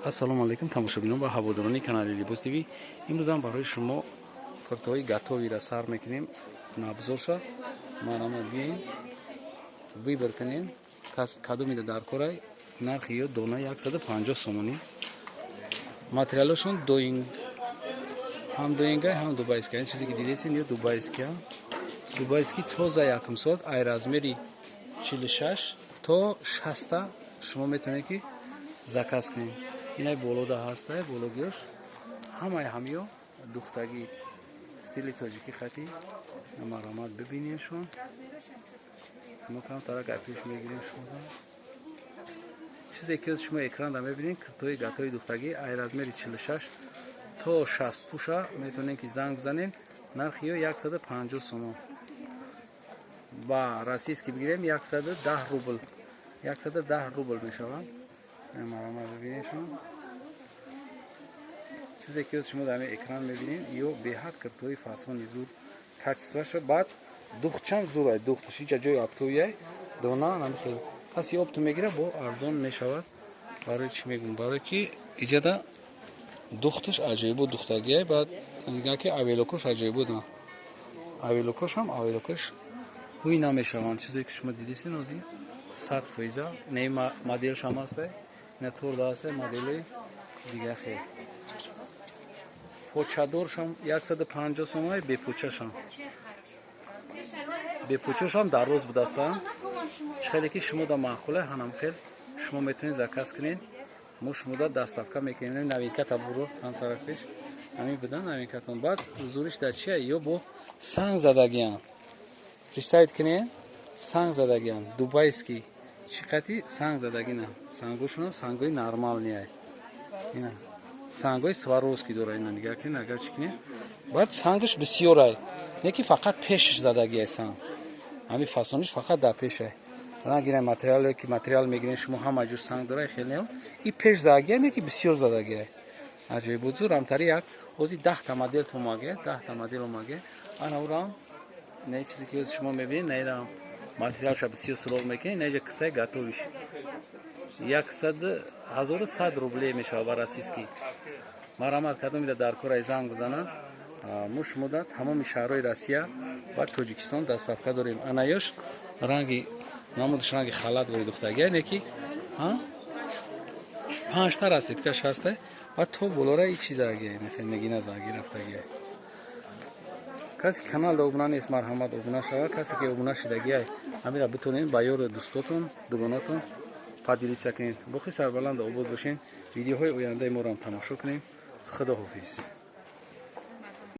Ассалому алайкум, тамошобинон ва ҳаводорони канали Либос ТВ. Имрӯзам барои шумо куртаҳои готовый ра сар мекунем. Набзорша марҳамат, биёен, выбор кунем, кадомида дар корай. Нархи ё дона 150 сомонӣ. Материалошон доин, ҳам доингай, ҳам дубайский. Чизе ки дидесин, ё дубайский, дубайский тоза. Якум соат ай размери 46 то 60 шумо метавонед, ки заказ кунед. Инай болода ҳастай, бологиёш ҳамаи ҳамиё духтагӣ, стили тоҷикӣ хати. Марҳамат, бибинемшон. Мо камтарак пеш мегирем шумо. Чизе ки шумо экранда мебинед, киртои готовый духтагӣ, ай размери 46 то 60 пуша метавонед, ки занг бизанед. Нархи ё 150 сомон, ба российский бигирем, 110 рубл, 110 рубл мешавад. Марҳамат, бибинед шумо. Чизе ки шумо дар экран мебинед, ё беҳад киртои фасони зур, качество ша, баъд духчам зурай, духташ иҷа ҷои оптовый ай. Дона намихел каси опту мегира, бо арзон мешавад. Барои чӣ мегӯм? Барое ки иҷада духташ аҷоибо духтагиай. Баъд ки оверлокош аҷоибо, оверлокошам, оверлокош ҳуй намешаванд. Чизе ки шумо дидисен, ози 100%. Не, моделшам ҳастай, ина торда ҳастай, модели дига хел. Почадоршам 150 сомонай, бепучашам, бепучашам дароз будаста. Чӣ хеле ки шумо да маъқуле, ҳанам хел шумо метавонед заказ кунед, мо шумода доставка мекунем. Новинка табуро ҳам тарафиш ҳамин буда новинкатон. Баъд зуриш дар чия? Ё бо санг задагиян. Представить кунед, санг задагиян, дубайский чӣ қати санг задагина. Сангошунам сангои нормальный ай, ина сангои Сваровски дора. Ина нигар кунед, агар чӣ кунед, баъд сангаш бисёр ай, не ки фақат пешаш задагиай санг, ҳамин фасониш фақат дар пешай. Нагирем материале ки материал мегирем шумо, ҳама ҷур санг дора, хеле не, и пеш задагиай, не ки бисёр задагиай. Аҷоиб зур. Амтари як ози 10-та модел омаге, 10-та модел омаге. Ана урам не, чизе ки ози шумо мебинед, наирам материалша бисёр суроғ мекунед. Наиҷа киртаи готовый ш яксад 1100 рубле мешавад ба российский. Марҳамат, кадомида дар кораи, занг бизанад. Мо шумода тамоми шаҳрҳои Россия ва Тоҷикистон доставка дорем. Анаёш ранги намудаш ранги халат вори духтагия, не ки панҷта расцветка ш ҳаста ва то болора и чи загия, нагина заги рафтагия. Касе каналда обуна нест, марҳамат, обуна шавад. Касе ки обуна шидагиай, ҳамира битонед ба ёру дӯстотон, дугонотон поделиться кунед. Боқӣ сарбаланда обод бошед. Видеоҳои ояндаи моро ҳам тамошо кунем. Худо ҳофиз.